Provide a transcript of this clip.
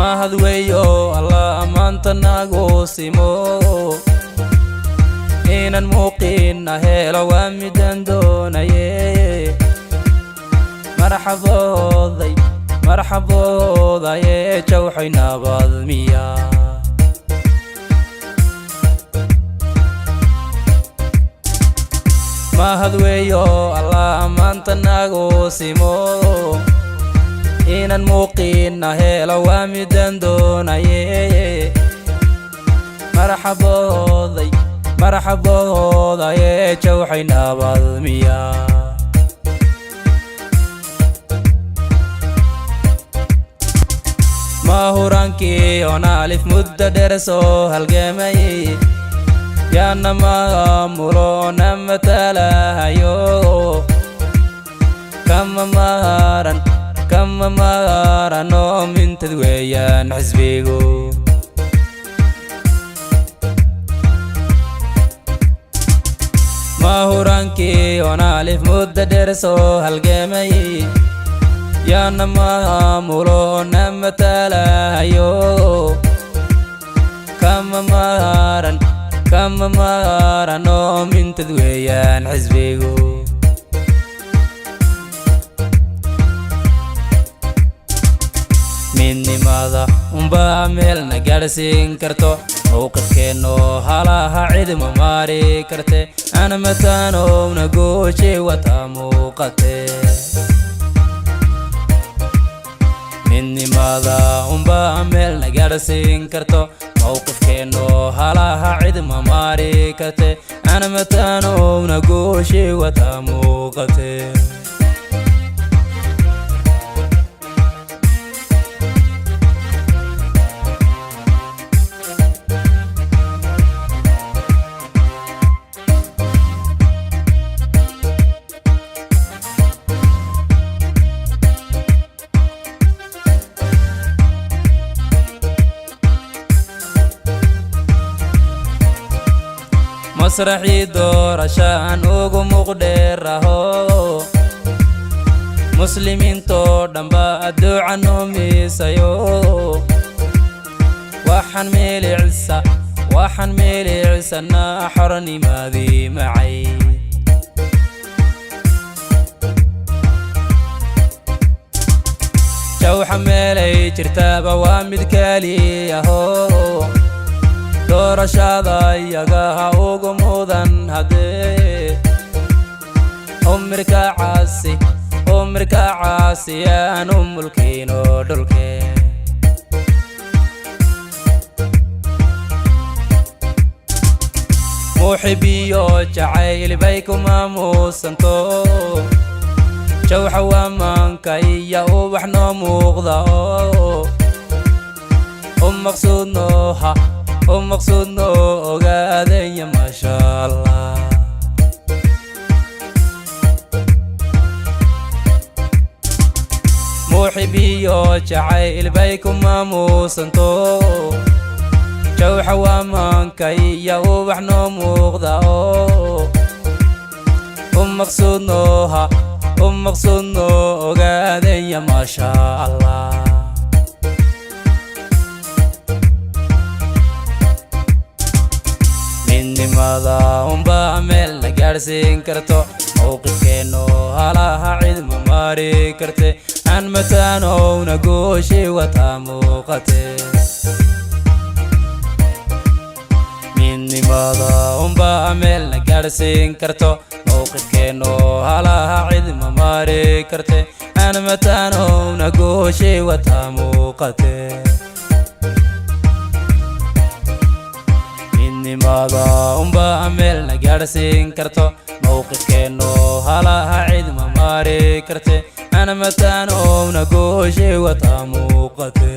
Mahad weeyo Allah ammaanta nagu simo. Inaan muuqiina helo waa midaan doonaye. Marxabooday, marxaboodaye, jawxay nabad miya? Mahad weeyo Allah ammaanta nagu simo. Inaan muuqiina helo waa midaan doonaye. Marxabooday, marxaboodaye, jawxay nabad miya? Mahuraankii onaalif muddo dheer soo halgamay, yaana maamulo na matalahayo. Kama maaran, kama maarano, mintad weeyaan xisbigu. Mahuraankii onaalif muddo dheer soo halgamay, yaana maamulo na matalahayo. Kama maaran, kama maarano, mintad weeyaan xisbigu. Midnimada unbaa meelna gaadhsiin karto, mowqifkeenno halaha cidma maari karte. Ana mataanowna gooshi wata muuqate. Midnimada unbaa meelna gaadhsiin karto, mowqifkeenno halaha cidma maari karte. Ana mataanowna gooshi wata muuqate. Masraxii doorashaan ugu muqdheeraho, muslimiintoo dhanba adduuca noo miisayo. Waxaan milicsa, waxaan milicsanaa xornimadii macay. Jawxa meelay jirtaaba waa mid keliyaho, doorashada iyagaha ugu mudan. Haddee umirka caasi, umirka caasiyaan u mulkiino dhulke. Muxibiyo jacayl bay ku maamuusanto, jawxa waa maanka iyo ubax noo muuqda oo u maqsuudnooha, u maqsuudnoo ogaadaya, maasha Allah. Muxibiyo jacayl bay ku maamuusanto, jawxa waa maanka iyo ubax noo muuqda oo u maqsuudnooha, u maqsuudnoo ogaadaya, maasha Allah. Midnimada unbaa meel na gaadhsiin karto, mowqifkeenno halaha cidma maari karte. Aan mataanowna gooshi wata muuqate. Midnimada unbaa meel na gaadhsiin karto, mowqifkeenno halaha cidma maari karte. Aan mataanowna gooshi wata muuqate. Midnimada unbaa meel na gaadhsiin karto, mowqifkeenno halaha cidma maari karte. Ana mataanowna gooshi wata muuqate.